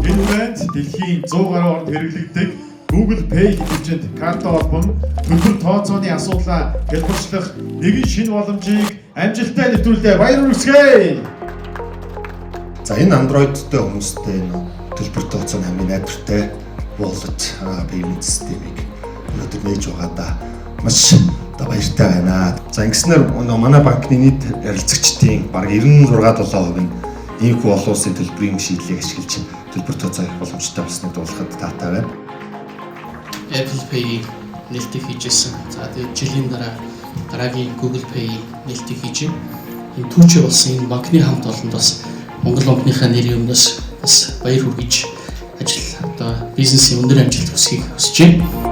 Энэ хүрээнд дэлхийн 100 гаруй оронд хэрэглэгддэг Google Pay хэмжээнд карта холбон төлбөр тооцооны асуудлаа хялбарчлах нэгэн шинэ боломжийг амжилттай нэвтрүүллээ. Баяр хүргэе! За, энэ Android-тэй хүмүүстэй энэ төлбөр тооцоо нь хамгийн найдвартай wallet payment системийг өнөөдөр нээж байгаадаа маш одоо баяртай байна. За, ингэснээр нөгөө манай банкны нийт ярилцагчдын бараг 96 7% нь иймэрхүү олон улсын төлбөрийн шийдлийг ашиглаж төлбөр тооцоо хийх боломжтой болсныг дуулахад таатай байна. Apple Pay нээлтийг хийжсэн. За, тэгээд жилийн дараа дараагийн Google Pay нээлтийг хийж байна. Энэ түүчээ болсон энэ банкны хамт олонд бас Монгол банкныхаа нэрийн өмнөөс бас баяр хүргэж, ажил одоо бизнесийн өндөр амжилт хүсхийг хүсэж байна.